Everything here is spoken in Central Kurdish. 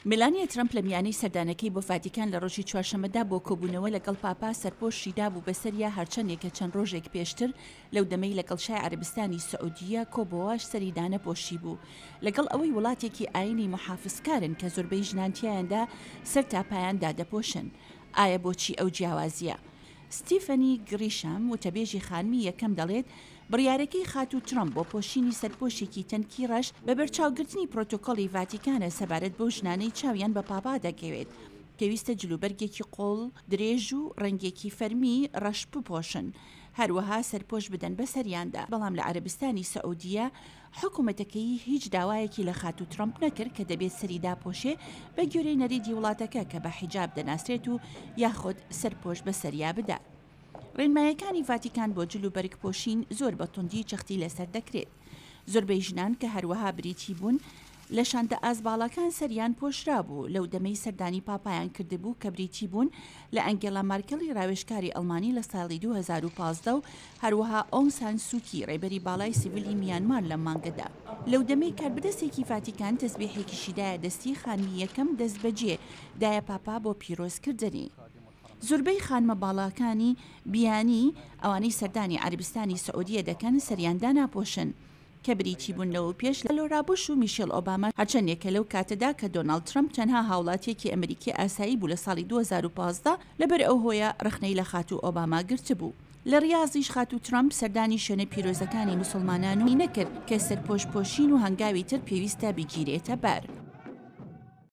میلانیا ترەمپ لە میانەی سەردانەکەی بۆ ڤاتیکان لە ڕۆژی چوارشەممەدا بۆ کۆبوونەوە لەگەڵ پاپا سەرپۆشی دابوو بەسەریا هەرچەندێکە چەند ڕۆژێک پێشتر لەو دەمەی لەگەڵ شای عەرەبستانی سعودیە کۆبۆوە سەری دانەپۆشیبوو لەگەڵ ئەوەی وڵاتێکی ئاینی موحافزکارن کە زۆربەی ژنان تیایاندا سەر تا پایان دادەپۆشن ئایا بۆچی ئەو جیاوازیە؟ ستیفەنی گریشام وتەبێژی خانمی یەکەم دەڵێت بڕیارەکەی خاتوو ترەمپ بۆ پۆشینی سەرپۆشێکی تەنکی ڕەش بە بەرچاوگرتنی پرۆتۆکۆلی ڤاتیکانە سەبارەت بەو ژنانەی چاویان بە پاپا دەکەوێت پێویستە جلوبەرگێکی قۆڵ درێژ و ڕەنگێکی فەرمی ڕەش بپۆشن هەروەها سەرپۆش بدەن بەسەریاندا بەڵام لە عەرەبستانی سعودیە حکومەتەکەی هیچ داوایەکی لە خاتوو ترەمپ نەکرد کە دەبێت سەری داپۆشێ بە گوێرەی نەریتی وڵاتەکە کە بە حیجاب دەناسرێت و یاخود سەرپۆش بەسەریا بدات. ڕێنمایەکانی ڤاتیکان بۆ جل و بەرگ پۆشین زۆر بە توندی جەختی لەسەر دەکرێت. زۆربەی ژنان کە هەروەها بریتی بوون لە شاندە ئاست باڵاکان سەریان پۆشرابوو لەو دەمەی سەردانی پاپایان کردبوو کە بریتی بوون لە ئەنگێلا مارکڵی راوێژکاری ئەڵمانی لە ساڵی 2015 و هەروەها ئۆنگ سان سوکی رێبەری باڵای سیڤیلی میانمار لەم مانگەدا. لەو دەمەی کاربەدەستێکی ڤاتیکان تەزبیحێکیشی دایە دەستی خانمی یەکەم دەستبەجێ دایە پاپا بۆ پیرۆزکردنی. زۆربەی خانمە باڵاکانی بیانی ئەوانەی سەردانی عەرەبستانی سعودیە دەکەن سەریان داناپۆشن کە بریتی بوون لەوە پێش لە لۆرا بوش و میشێل ئۆباما هەرچەندێک کە لەو کاتەدا کە دۆناڵد ترەمپ تەنها هاوڵاتیەکی ئەمریکی ئاسایی بوو لە ساڵی 2015 لەبەر ئەو هۆیە ڕەخنەی لە خاتوو ئۆباما گرتبوو. لە ڕیازیش خاتوو ترەمپ سەردانی شوێنە پیرۆزەکانی موسڵمانان و نەکرد کە سەرپۆش پۆشین و هەنگاوی تر پێویستە بگیرێتە بەر.